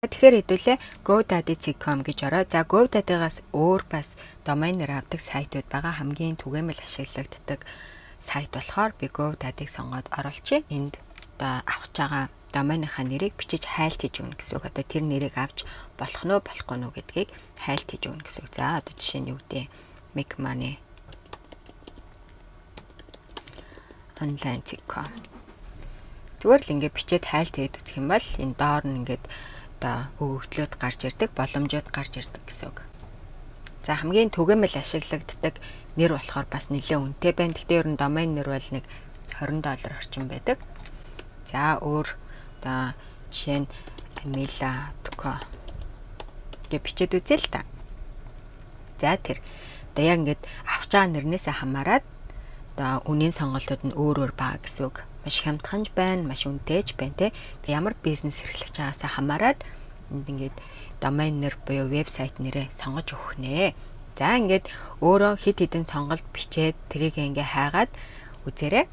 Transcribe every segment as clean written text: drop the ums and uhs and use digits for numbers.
Тэгэхээр хэдүүлээ GoDaddy.com гэж ороо. За, GoDaddy-гаас өөр бас домен нэр авдаг сайтууд байгаа. Хамгийн түгээмэл ашиглагддаг сайт болохоор би GoDaddy-г сонгоод оруулчихъя. Энд одоо авах байгаа доменийнхаа нэрийг бичиж хайлт хийж өгнө гэсэн үг. Одоо тэр нэрийг авч болох нь уу, болохгүй нь үү гэдгийг хайлт хийж өгнө гэсэн үг. За, одоо жишээ нь юу гэдэг, make money online.com. Зүгээр л ингээд бичээд хайлт хийгээд үзэх юм бол энэ доор нь ингээд одоо өгөгдлүүд гарч ирдэг, боломжууд гарч ирдэг гэсэн үг. За, хамгийн түгээмэл ашиглагддаг нэр болохоор бас нэлээд үнэтэй байна. Гэхдээ ер нь домен нэр бол нэг 20 доллар орчим байдаг. За, өөр одоо жишээ нь amila.co гэж бичээд үзье л та. За, тэр одоо яг ингээд авч байгаа нэрнээсээ хамаарат одоо үнийн сонголтууд нь өөр өөр байгаа гэсэн үг. Маш хямдхан ч байна, маш үнэтэй ч байна, те. Тэг ямар бизнес эрхлэж байгаас хамаарат энд ингээд домен нэр буюу вебсайт нэрээ сонгож өгөх нэ. За, ингээд өөрөө хэд хэдэн сонголт бичээд тэрийг ингээ хайгаад үзээрэй.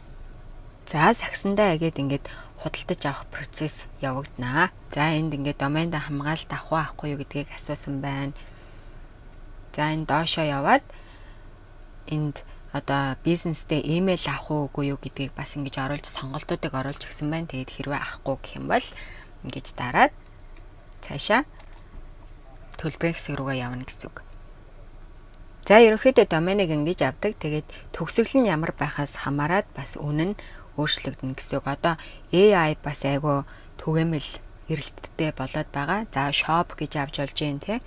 За, сагсандаа игээд ингээд худалдаж авах процесс явагдана. За, энд ингээд доменд хамгаалалт авах уу, авахгүй юу гэдгийг асуусан байна. За, энэ доошоо яваад энд одоо бизнестэй имэйл авах уу, үгүй юу гэдгийг бас ингэж оруулж, сонголтуудыг оруулж өгсөн байна. Тэгээд хэрвээ авахгүй гэх юм бол ингэж дараад цаашаа төлбөрийн хэсэг рүүгээ явна гэсэн үг. За, ерөнхийдөө доменыг ингэж авдаг. Тэгээд төгсгөл нь ямар байхаас хамаарат бас үнэ нь өөрчлөгдөнө гэсэн үг. Одоо AI бас айгүй түгээмэл эрэлттэй болоод байгаа. За, shop гэж авч болж гин, те.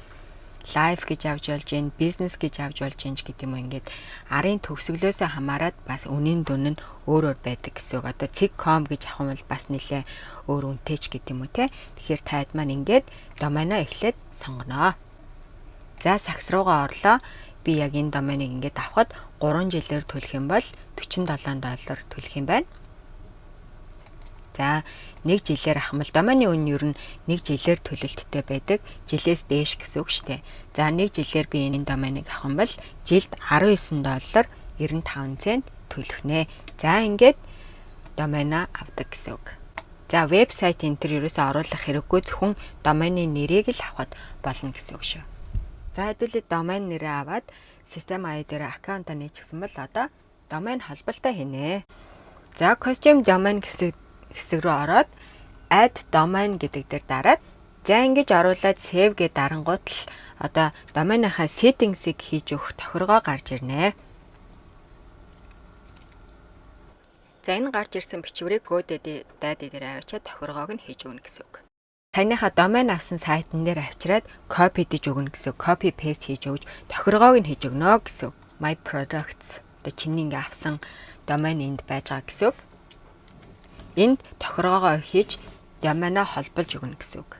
Live гэж авч болж гин, бизнес гэж авч болж гин ч гэдэг юм уу, ингээд арын төгсгөлөөсөө хамаарат бас үнийн дүн нь өөр өөр байдаг гэсэн үг. Одоо .com гэж авах юм бол бас нэлээ өөр үнэтэй ч гэдэг юм уу, те. Тэгэхээр таад маань ингээд доменоо эхлээд сонгоно. За, сагс руугаа орлоо. Би яг энэ доменыг ингээд авахад 3 жилээр төлөх юм бол 47 доллар төлөх юм байна. За, нэг жилээр авах юм бол домены үнэ ер нь нэг жилээр төлөлттэй байдаг. Жилээс дээш гэсэн үг шүү дээ. За, нэг жилээр би энэ доменыг авах юм бол жилд 19 доллар 95 цент төлөх нэ. За, ингээд домено авдаг гэсэн үг. За, вебсайт энэ төр ерөөсөө оруулах хэрэггүй, зөвхөн домены нэрийг л авахад болно гэсэн үг шүү. За, хэдүүлээ домен нэрээ аваад Systeme.io дээр аккаунтаа нээчихсэн бол одоо домен холболтоо хийнэ. За, custom domain хэсэг хэсэг рүү ороод add domain гэдэг дээр дараад, за, ингэж оруулаад save гээд дарангуут л одоо доменийнхаа settings-ыг хийж өгөх тохиргоо гарч ирнэ. За, энэ гарч ирсэн бичвэрийг GoDaddy дээр авчиад тохиргоог нь хийж өгнө гэсэн үг. Таныхаа домен авсан сайтн дээр авчираад copy дэж өгнө гэсэн үг. Copy paste хийж өгч тохиргоог нь хийж өгнө гэсэн үг. My products, одоо чиний ингээ авсан домен энд байж байгаа гэсэн үг. Энд тохиргоогоо хийж доменоо холболж өгнө гэсэн үг.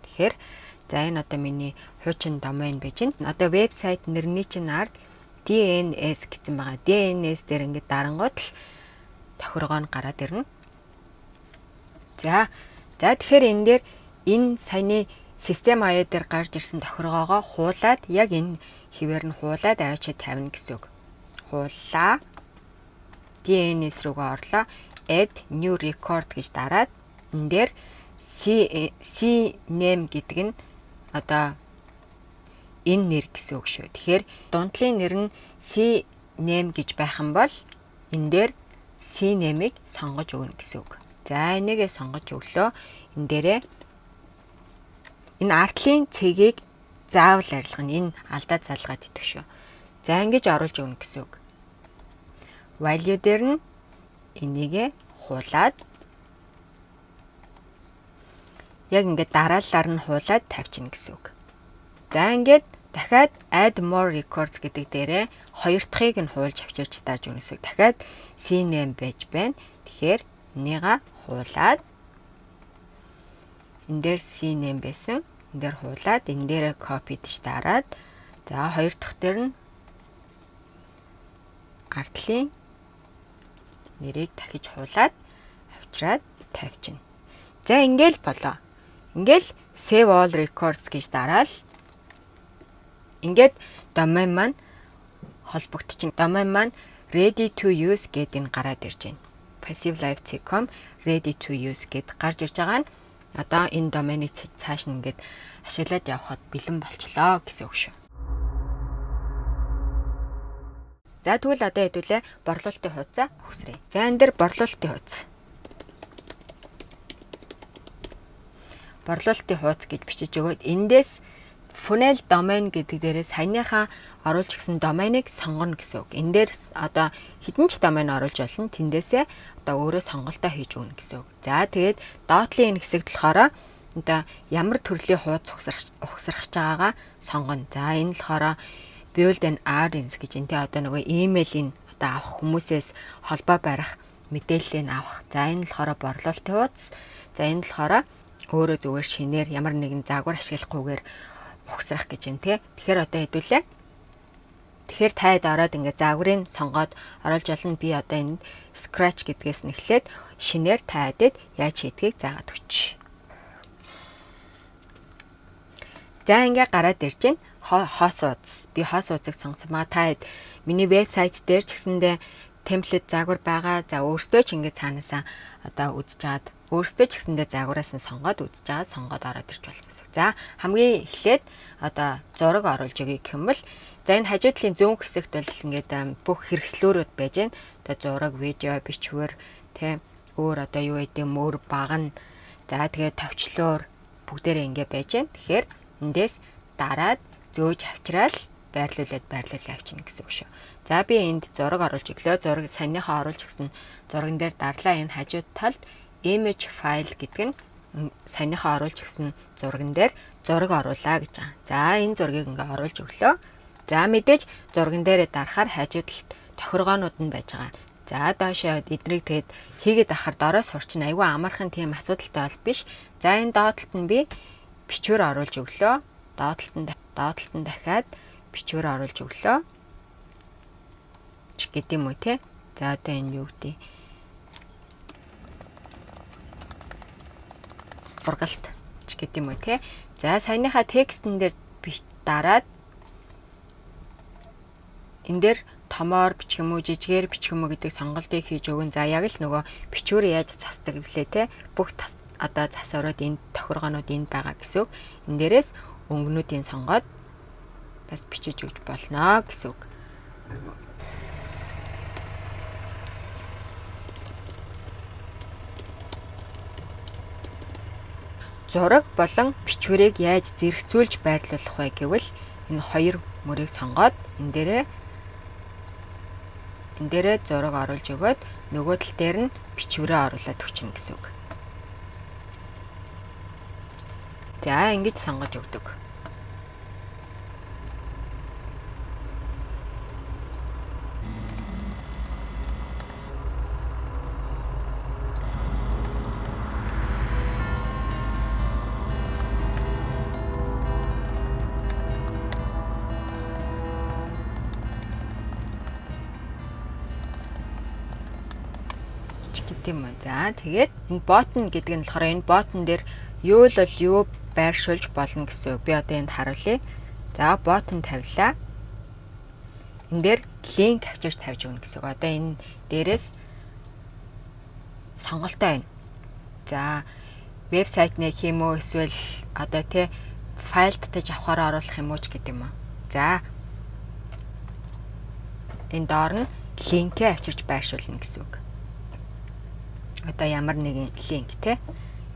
Тэгэхээр за, энэ одоо миний хуучин домен байж байна. Одоо вебсайт нэрний чинь ард DNS гэсэн байгаа. DNS дээр ингээд дарангуут л тохиргоо нь гараад ирнэ. За, тэгэхээр энэ дээр энэ саяны Systeme.io дээр гарч ирсэн тохиргоогоо хуулаад, яг энэ хэвээр нь хуулаад аваачаад тавина гэсэн үг. Хууллаа. DNS рүүгээ орлоо. Add new record гэж дараад энэ дээр CNAME гэдэг нь одоо энэ нэр гэсэн үг шүү. Тэгэхээр дундлын нэр нь CNAME гэж байх юм бол энэ дээр CNAME-ыг сонгож өгнө гэсэн үг. За, энийгээ сонгож өглөө. Энэ дээрээ энэ артлын цэгийг заавал арилгана. Энэ алдаа залгаад идэх шүү. За, ингэж оруулж өгнө гэсэн үг. Value дээр нь энийгээ хуулаад, яг ингээд дараалалаар нь хуулаад тавьчихна гэсэн үг. За, ингээд дахиад add more records гэдэг дээрээ хоёр дахьыг нь хуулж авчирч дарж өгнө гэсэн үг. Дахиад CNAME байж байна. Тэгэхээр энийгээ хуулаад, энэ дээр CNAME байсан. Энэ дээр хуулаад, энэ дээрээ copy гэж дараад, за, хоёр дахь дээр нь ардлын нэрийг дахиж хуулаад авчираад тавьчихна. За, ингээл болоо. Ингээл save all records гэж дараал ингээд домен маань холбогдчихно. Домен маань ready to use гэдэг энэ гараад ирж байна. Passivelife.com ready to use гэд гарч ирж байгаа нь Одоо энэ доменыг цааш нь ингээд ашиглаад явхад бэлэн болчлоо гэсэн үг шүү. За, тэгвэл одоо хэдүүлээ борлуулалтын хуудасаа үсрээ. За, энэ дээр борлуулалтын хуудас. Борлуулалтын хуудас гэж бичиж өгөөд эндээс funnel domain гэдэг дээрээ саяныхаа оруулж өгсөн доменыг сонгоно гэсэн үг. Энэ дээр одоо хэдэн ч домен оруулж болно. Тэндээсээ одоо өөрөө сонголтоо хийж өгнө гэсэн үг. За, тэгээд доод талын энэ хэсэгт болохоор одоо ямар төрлийн хуудас угсрах байгаагаа сонгоно. За, энэ болохоор build an audience гэж энэ, одоо нөгөө имэйлийн одоо авах, хүмүүсээс холбоо барих, мэдээллийг авах. За, энэ болохоор борлуулалтын хуудас. За, энэ болохоор өөрөө зүгээр шинээр ямар нэгэн загвар ашиглахгүйгээр угсрах гэж байна те. Тэгэхээр одоо хэдүүлээ. Тэгэхээр таад ороод ингээ загварыг сонгоод оруулж болно. Би одоо энэ scratch гэдгээс нь эхлээд шинээр таадад яаж хийдгийг заагаад өгч. За, ингээ гараад ирж байна. Хоос хуудас. Би хоос хуудсыг сонгосон. Маа та миний вебсайт дээр ч гэсэндээ template загвар байгаа. За, өөртөө ч ингээ цаанаасаа одоо үзэж чад, өөртөө ч гэсэндээ загвараас нь сонгоод үзэж байгаа, сонгоод ороод ирж болно гэсэн. За, хамгийн эхлээд одоо зураг оруулж өгье гэх юм бол, за, энэ хажуу талын зүүн хэсэгт бол ингээд бүх хэрэгслүүрүүд байж байна. Одоо зураг, видео, бичвэр, тэ, өөр одоо юу гэдэг мөр багна. За, тэгээд товчлуур бүгдээрээ ингээ байж байна. Тэгэхээр эндээс дараад зөөж авчраал байрлуулад байрлуул авчина гэсэн үг шүү. За, би энд зураг оруулж өглөө. Зураг саяныхаа оруулж өгсөн зурган дээр дарлаа. Энэ хажуу талд image file гэдэг нь саяныхаа оруулж өгсөн зурган дээр зураг оруулаа гэж байгаа. За, энэ зургийг ингээ оруулж өглөө. За, мэдээж зурган дээрээ дарахаар хажуу талд тохиргоонууд нь байж байгаа. За, доошоо эднийг тэгээд хийгээд авахар дорой сурчин, айгүй амархан, тийм асуудалтай бол биш. За, энэ доод талд нь би бичвэр оруулж өглөө. Доод талд нь дахиад бичвэр оруулж өглөө. Ч гэдэг юм уу те. За, одоо энэ юу гэдэг сургалт ч гэдэг юм уу те. За, саяныхаа текстэн дээр дараад энэ дээр томоор бичих юм уу, жижигээр бичих юм уу гэдэг сонголтыг хийж өгөн. За, яг л нөгөө бичвэр яаж засдаг вүлээ те. Бүх одоо засварууд энд, тохиргоонууд энд байгаа гэсэн үг. Энэ дээрээс өнгөнүүдийн сонгоод бас бичиж өгч болно гэсэн үг. Зураг болон бичвэрийг яаж зэрэгцүүлж байрлуулах вэ гэвэл энэ хоёр мөрийг сонгоод энэ дээрээ зураг оруулж өгөөд нөгөө тал дээр нь бичвэрээ оруулаад өгчнө гэсэн үг. За, ингэж сонгож өгдөг. Гэдэг юм уу. За, тэгээд энэ button гэдэг нь болохоор энэ button дээр юу л бол юу байршуулж болно гэсэн үг. Би одоо энд харуулъя. За, button тавилаа. Энэ дээр линк авчирч тавьж өгнө гэсэн үг. Одоо энэ дээрээс сонголтоо байна. За, вебсайт нэх юм уу, эсвэл одоо тий файл татаж авахаар оруулах юм уу ч гэдэг юм уу. За, энэ доор нь линкээ авчирч байршуулна гэсэн үг. Одоо ямар нэгэн линк те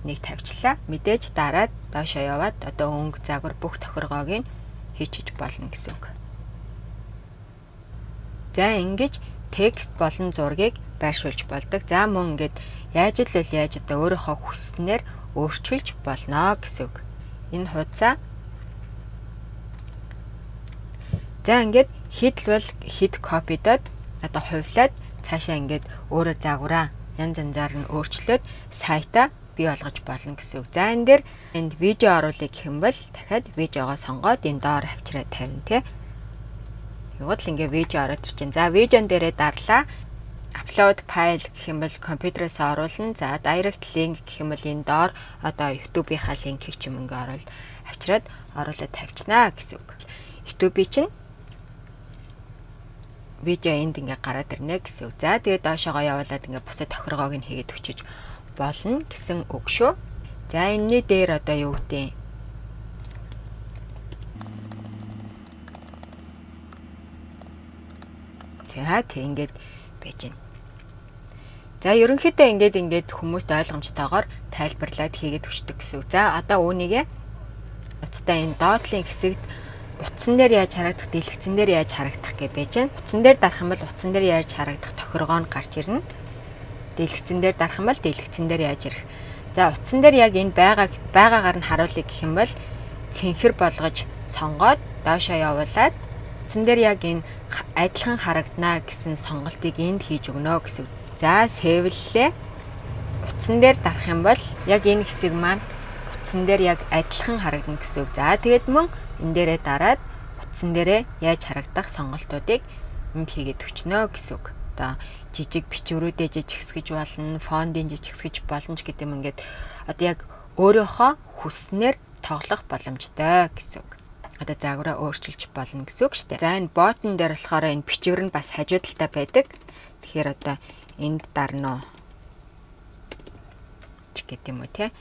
нэг тавьчлаа. Мэдээж дараад доошоо яваад одоо өнгө, загвар, бүх тохиргоог нь хийчиж болно гэсэн үг. За, ингэж текст болон зургийг байршуулж болдог. За, мөн ингээд яаж л бол яаж одоо өөрийнхөө хүсснээр өөрчилж болно гэсэн үг. Энэ хуудасаа, за, ингээд хэд л бол хэд copy доод одоо хувилаад цаашаа ингээд өөрөө загвараа янз янзаар нь өөрчлөөд сайтаа бий болгож болно гэсэн үг. За, энэ дээр энд видео оруулъя гэх юм бол дахиад видеогоо сонгоод энэ доор авчираа тавина тий. Тэгвэл л ингээ видео ороод ирж байна. За, видеон дээрээ дарлаа. Upload file гэх юм бол компьютерээс оруулна. За, direct link гэх юм бол энэ доор одоо YouTube-ийнхаа линкийг ч юм ингээ оруул авчираад оруулаад тавьчихнаа гэсэн үг. YouTube-ийн чинь видео энд ингээ гараад ирнэ гэсэн үг. За, тэгээд доошоогоо явуулаад ингээ бусад тохиргоог нь хийгээд өчөж болно гэсэн үг шүү. За, энэний дээр одоо юу гэдэг? За, тэг ингээд байж байна. За, ерөнхийдөө ингээд хүмүүст ойлгомжтойгоор тайлбарлаад хийгээд өчтдөг гэсэн үг. За, одоо үүнийгээ уцтай энэ доотлын хэсэгт утсан дээр яаж харагдах, дэлгэцэн дээр яаж харагдах гэж байж байна. Утсан дээр дарах юм бол утсан дээр яаж харагдах тохиргоо нь гарч ирнэ. Дэлгэцэн дээр дарах юм бол дэлгэцэн дээр яаж ирэх. За, утсан дээр яг энэ байгаагаар нь харуулъя гэх юм бол цэнхэр болгож сонгоод доошоо явуулаад утсан дээр яг энэ адилхан харагдана гэсэн сонголтыг энд хийж өгнө гэсэн. За, save лээ. Утсан дээр дарах юм бол яг энэ хэсэг маань утсан дээр яг адилхан харагдана гэсэн үг. За, тэгээд мөн энэ дээрээ дараад утсан дээрээ яаж харагдах сонголтуудыг энд хийгээд өчнө гэсэн үг. Одоо жижиг бичвэрүүдээ жижигсгэж болно, font ын жижигсгэж болно ч гэдэг юм, ингээд одоо яг өөрөөхөө хүснээр тоглох боломжтой гэсэн үг. Одоо загвараа өөрчилж болно гэсэн үг шүү дээ. За, энэ button дээр болохоор энэ бичвэр нь бас хажуу талдаа байдаг. Тэгэхээр одоо энд дарна уу ч гэдэг юм уу, те.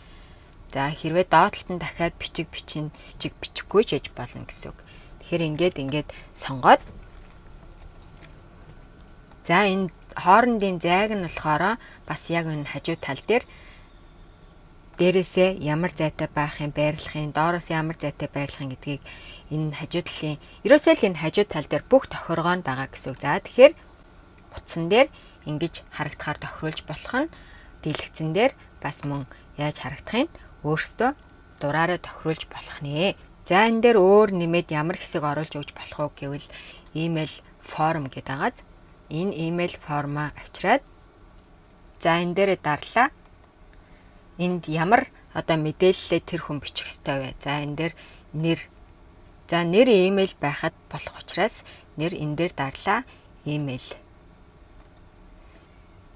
За, хэрвээ доод талд нь дахиад бичиг бичин, бичиг бичихгүй ч яж болно гэсэн үг. Тэгэхээр ингээд сонгоод, за, энэ хоорондын зайг нь болохоор бас яг энэ хажуу тал дээр дээрээсээ ямар зайтай байх юм, байрлах юм, доороос ямар зайтай байрлах юм гэдгийг энэ хажуу талын, ерөөсөө л энэ хажуу тал дээр бүх тохиргоо нь байгаа гэсэн үг. За, тэгэхээр утсан дээр ингэж харагдахаар тохируулж болох нь, дэлгэцэн дээр бас мөн яаж харагдахыг өөрсдөө дураараа тохируулж болох нэ. За, энэ дээр өөр нэмээд ямар хэсэг оруулж өгч болох уу гэвэл email form гэдэг агаад энэ email form аа авчираад, за, энэ дээрээ дарлаа. Энд ямар одоо мэдээллээ тэр хүн бичих ёстой вэ? За, энэ дээр нэр. За, нэр имэйл байхад болох учраас нэр энэ дээр дарлаа, имэйл.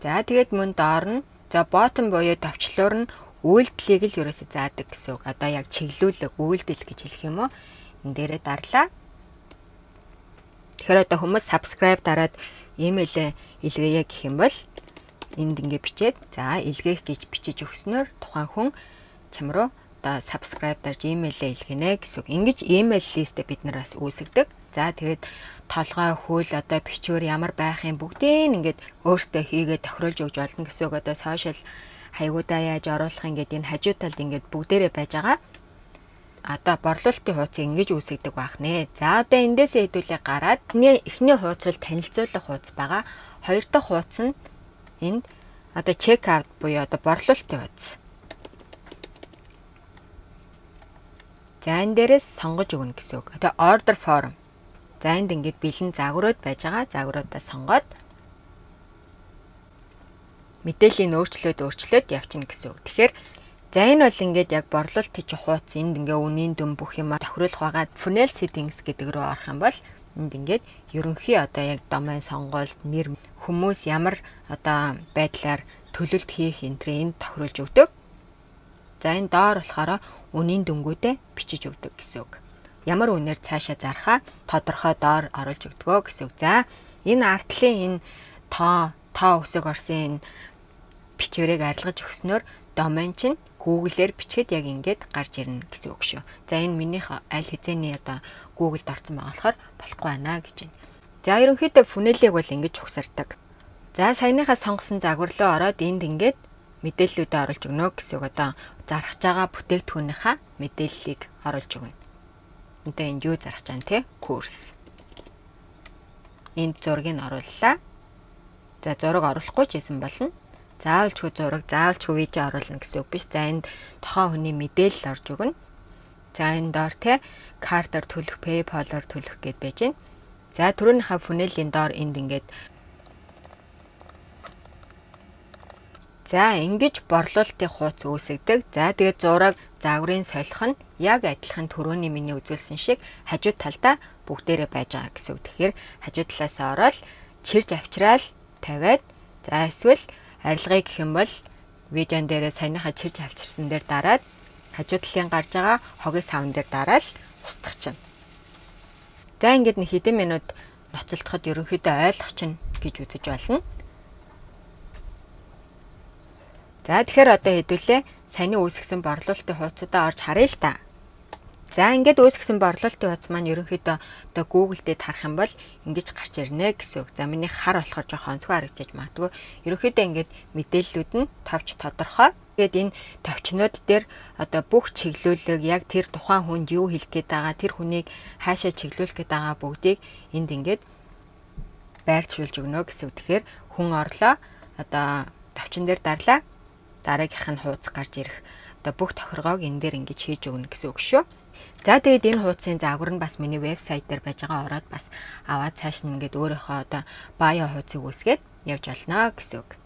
За, тэгээд мөн доор нь, за, button буюу товчлуур нь үйлдэлийг л ерөөсө заадаг гэсэн үг. Одоо яг чиглүүлэг, үйлдэл гэж хэлэх юм уу? Энэ дээрээ дарлаа. Тэгэхээр одоо хүмүүс subscribe дараад имэйлээ илгээе гэх юм бол энд ингэ бичээд, за, илгээх гэж бичиж өгснөөр тухайн хүн чам руу одоо subscribe дарж имэйлээ илгэнэ гэсэн үг. Ингэж email list ээ бид нар бас үүсгэдэг. За, тэгээд толгой, хөл, одоо бичвэр ямар байх юм бүгдийг ингээд өөртөө хийгээд тохируулж өгч болно гэсэн үг. Одоо social хаягуудаа яаж оруулах, ингээд энэ хажуу талд ингээд бүгдээрээ байж байгаа. Одоо борлуулалтын хуудсыг ингэж үүсгэдэг байх нэ. За, одоо эндээсээ хэдүүлээ гараад эхний хуудас бол танилцуулах хуудас байгаа. Хоёр дахь хуудас нь энд одоо check out буюу одоо борлуулалтын хуудас. За, энэ дээрээс сонгож өгнө гэсэн үг. Одоо order form. За, энд ингээд бэлэн загварууд байж байгаа. Загваруудаа сонгоод мэдээллийг өөрчлөөд явчихна гэсэн үг. Тэгэхээр, за, энэ бол ингээд яг борлуулалт хийж хууц, энд ингээ үнийн дүн бүх юма тохируулах байгаа. Funnel settings гэдэг рүү орох юм бол энд ингээд ерөнхий одоо яг домен сонголт, нэр, хүмүүс ямар одоо байдлаар төлөлт хийх энтрээ энд тохируулж өгдөг. За, энэ доор болохоор үнийн дүнгуудээ бичиж өгдөг гэсэн үг. Ямар үнээр цаашаа зархаа тодорхой доор оруулж өгдөгөө гэсэн үг. За, энэ артлын энэ тоо тоо өсөг орсон энэ бичвэрийг арилгаж өгснөөр домен чинь Google-ээр бичгээд яг ингээд гарч ирнэ гэсэн үг шүү. За, энэ минийх аль хэзээний одоо Google-д орсон байгаа болохоор болохгүй байна гэж байна. За, ерөнхийдөө funnel ийг бол ингэж угсардаг. За, саяныхаа сонгосон загвар руу ороод энд ингээд мэдээллүүдээ оруулж өгнө гэсэн үг. Одоо зарах байгаа бүтээгдэхүүнийхаа мэдээллийг оруулж өгнө. Одоо энд юу зарах гэж байна, те? Курс. Энд зургийг орууллаа. За, зураг оруулахгүй ч гэсэн болно. Заавалчгүй зураг, заавалчгүй видео оруулна гэсэн үг биш. За, энд тухайн хүний мэдээлэл орж өгнө. За, энэ доор те картаар төлөх, PayPal-оор төлөх гэд байж байна. За, түрүүнийхээ funnel ийн доор энд ингээд, за, ингэж борлуулалтын хуудас үүсгдэг. За, тэгээд зураг, загварын солих нь яг адилхан түрүүний миний үзүүлсэн шиг хажуу талдаа бүгдээрээ байж байгаа гэсэн үг. Тэгэхээр хажуу талаас ороод чирж авчраал тавиад, за, эсвэл арилгыг гэх юм бол видеон дээрээ саяныхаа чирж авчирсан дээр дараад хажуу талын гарч байгаа хогийн савн дээр дараал устгах чинь. За, ингээд нэг хэдэн минут ноцолдоход ерөнхийдөө ойлгох чинь гэж үзэж болно. За, тэгэхээр одоо хэдүүлээ саяны үүсгэсэн борлуулалтын хуудасуудаа орж харъя л та. За, ингээд үүсгэсэн борлуулалтын хуудас маань ерөнхийдөө одоо Google дээр харах юм бол ингэж гарч ирнэ гэсэн үг. За, миний хар болохоор жоохон онцгой харагдаж магадгүй. Ерөнхийдөө ингээд мэдээллүүд нь товч, тодорхой. Тэгээд энэ товчнууд дээр одоо бүх чиглүүлэг, яг тэр тухайн хүнд юу хэлэх гээд байгаа, тэр хүнийг хаашаа чиглүүлэх гээд байгаа бүгдийг энд ингээд байршуулж өгнө гэсэн үг. Тэгэхээр хүн орлоо, одоо товчин дээр дарлаа. Дараагийнх нь хуудас гарч ирэх одоо бүх тохиргоог энэ дээр ингэж хийж өгнө гэсэн үг шүү. За, тэгээд энэ хуудсын загвар нь бас миний вебсайт дээр байж байгаа, ороод бас аваад цааш нь ингээд өөрийнхөө одоо bio хуудсыг үүсгээд явж болно гэсэн үг.